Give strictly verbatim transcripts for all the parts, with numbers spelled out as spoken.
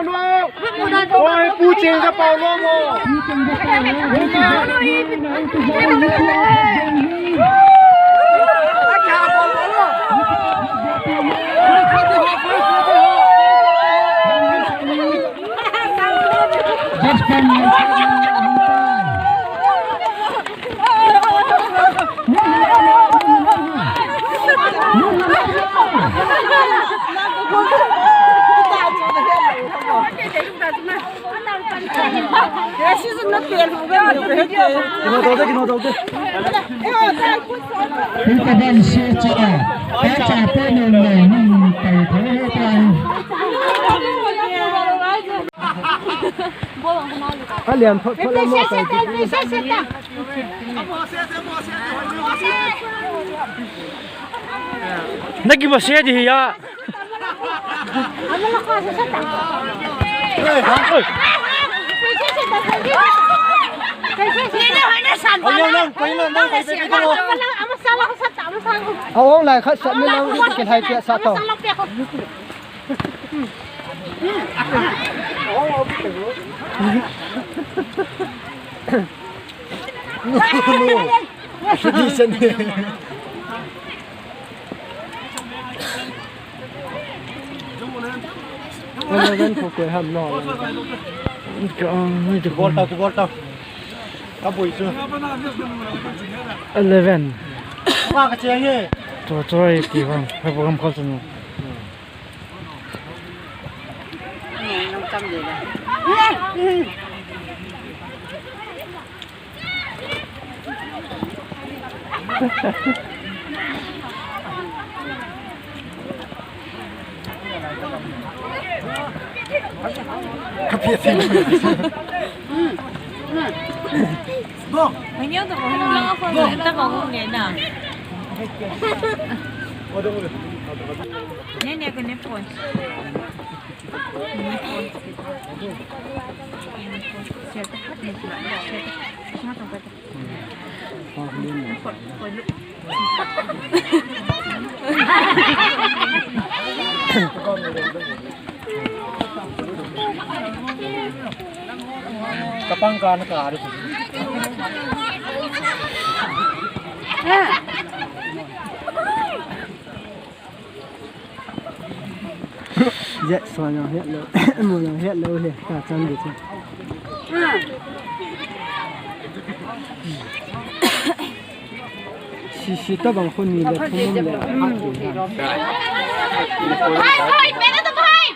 Oi, pu cheng ka pau lo mo. Kino tau te, kino tau te. Ita ban se cha. Cha pe no no ni tai thai tai. Alian thot thot la mo tai. Naki ba se di ya. Oi. Oi, nang, nang, nang, nang, nang, nang. Aw, lai khat sat ni lang, kithai tia sa to. No, no. Tradition. Eleven ko koi ham no. Kibol tau, kibol tau. Ka boi chu. Eleven. Ka ka che nge. To choi ki ham. Ka program call chu. Kapang ka na ka ri. Jet so jong het lou, mo jong het lou le, ta chang di chu. Si si ta bang khun ni le thum le. Hai, hai, pera ta hai.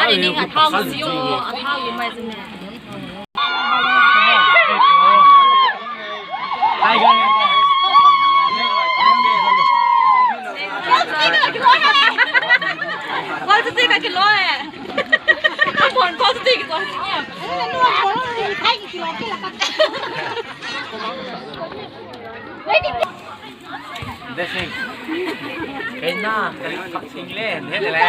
Ani ni ka thau si yo, thau yo mai zin. Blessing. Kei na, kei na, kei na, kei na.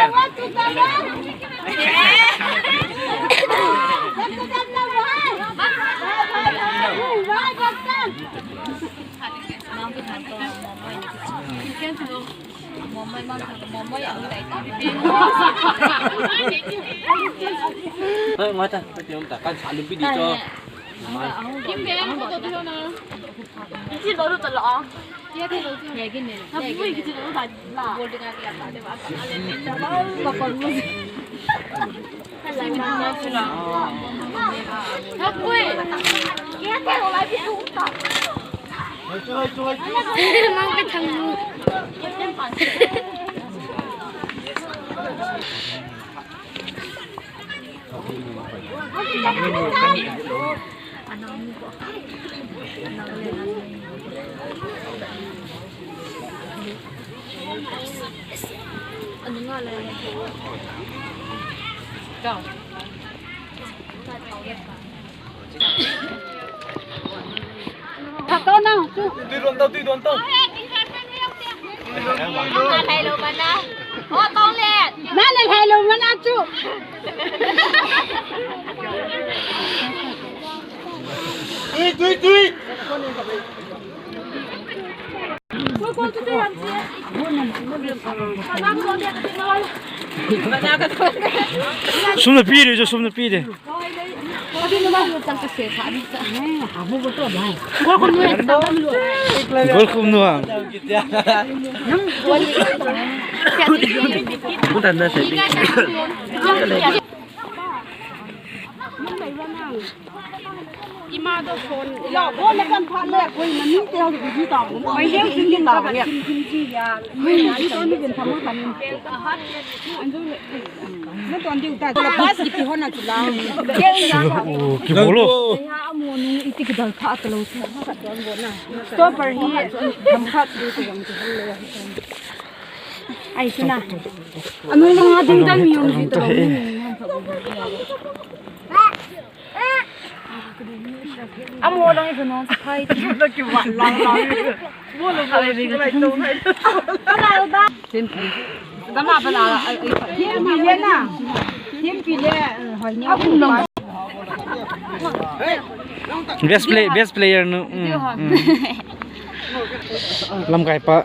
Hei, ngoi ta, ta ti om ta, kan sa lum pi di cho. Kim ke, ko to tu na. Isi lo tu lo. Tui don tau, tui don tau. Na le hello mana chu. Tui, tui, tui. Sum na pi de, jo sum na pi de. Gol khum nu ham. Ima do phone. Lo, phone na kan phat le, koi na ni te ho di ta bo. Mai deu sin ta bo ya. Koi na ni to ni bin phamo ta ni. Anjo le. Na ton diu ta. Ko la pass ki ti ho na chu la. Oh, ki bolo. Ya amo nu iti ki dal pha ta lo. Stopper hi tham khat diu ta jong chu le. Ai chu na. Anu na ding dang mi ong ji ta lo. Amo lang isu nong sa phai. Lo ki wa lang lang. Mo lo ko lai to nai. Dama bala. Him pi le na. Him pi le. Hoi ni. Best play, best player nu. Mm, mm. Lamkai pa.